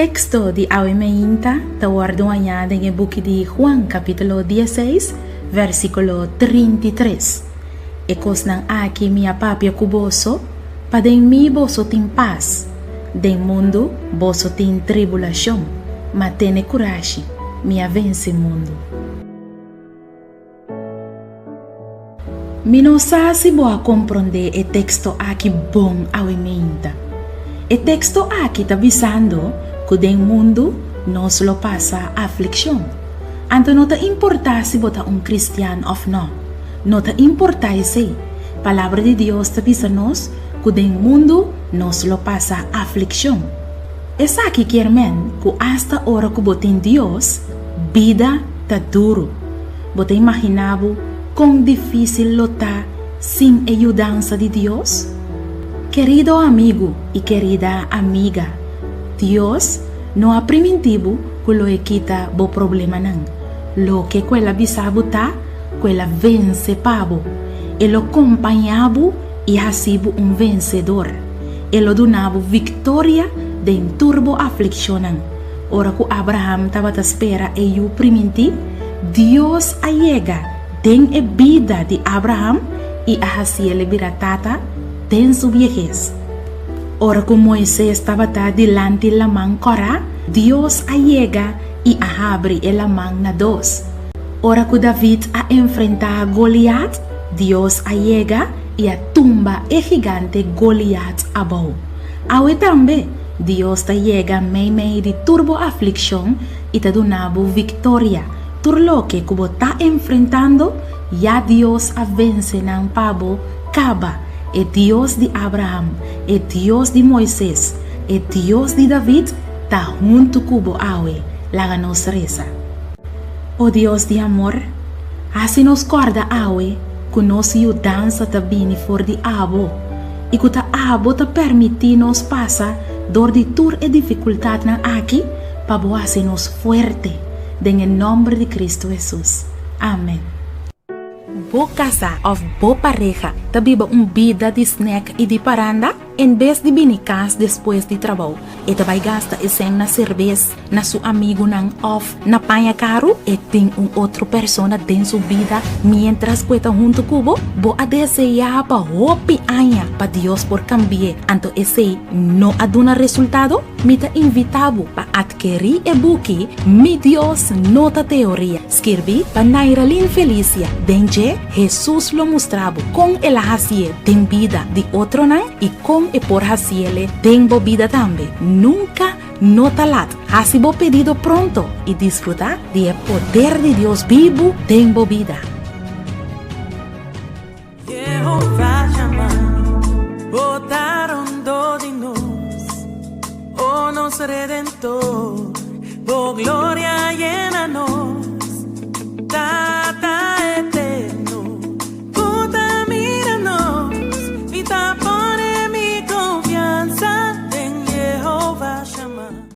teksto di awe meinta ta wòrdu hañá den e buki di Juan kapítulo dieseis, vèrsikulo 33. E kosnan aki mi a papia ku boso, pa den mi boso tin pas. Den mundu boso tin tribulashon, ma tene kurashi, mi a vense mundu. Mi no sa si bo a komprondé e teksto aki bon awe meinta. E teksto aki ta bisando ku den mundu nos lo pasa aflikshon. Anto no ta importá si bo ta un kristian òf nò. No ta importá esei. Palabra di Dios ta bisa nos ku den mundu nos lo pasa aflikshon. Esaki kier men ku asta ora ku bo tin Dios, bida ta duru. Bo ta imaginá bo kon difísil lo ta sin e yudansa di Dios? Kerido amigu i kerida amiga, Dios no a primintí bo ku lo e kita bo problemanan. Loke ku el a bisa bo ta ku el a vense pa bo. E lo kompañá bo i hasi bo un vensedor. E lo duna bo viktoria den tur bo aflikshonnan. Ora ku Abraham tabata spera e yu primintí, Dios a yega den e bida di Abraham i a hasiel e bira tata den su biehes. Ora ku Moises tabata dilanti Laman Kòrá, Dios a yega i a habri e laman na dos. Ora ku David a enfrentá Goliat, Dios a yega i a tumba e gigante Goliat abou. Awe tambe, Dios ta yega meimei di tur bo aflikshon i ta duna bo viktoria. Tur loke ku bo ta enfrentando, ya Dios a vense nan pa bo kaba. E Dios di Abraham, e Dios di Moises, e Dios di David ta huntu ku bo awe. Laga nos resa. O Dios di amor, hasi nos kòrda awe ku nos yudansa ta bini for di abo i ku ta abo ta permití nos pasa dor di tur e difikultatnan aki pa bo hasi nos fuerte, den e nòmber di Kristu Hesus. Amen. Bo kasá òf bo pareha ta biba un bida di snèk i di paranda? En bes di bini kas despues di trabou, e ta bai gasta e sèn na serbes, na su amigunan òf na paña karu? E tin un otro persona den su bida miéntras ku e ta huntu ku bo? Bo a deseá pa hopi aña pa Dios por kambi'é, anto esei no a duna resultado? Mi ta invitá bo pa atkerí e buki Mi Dios No Ta Teoria, skirbí pa Nairalyn Felicia. Den dje, Hesus lo mustra bo kon el a hasié den bida di otronan i kon e por hasiele den bo bida tambe. Nunka no ta lat. Hasi bo pedido pronto i disfrutá di e poder di Dios bibu den bo bida. Jehová yama, bo ta rondó di nos, o nos Redentor, bo gloria yena nos. Ta.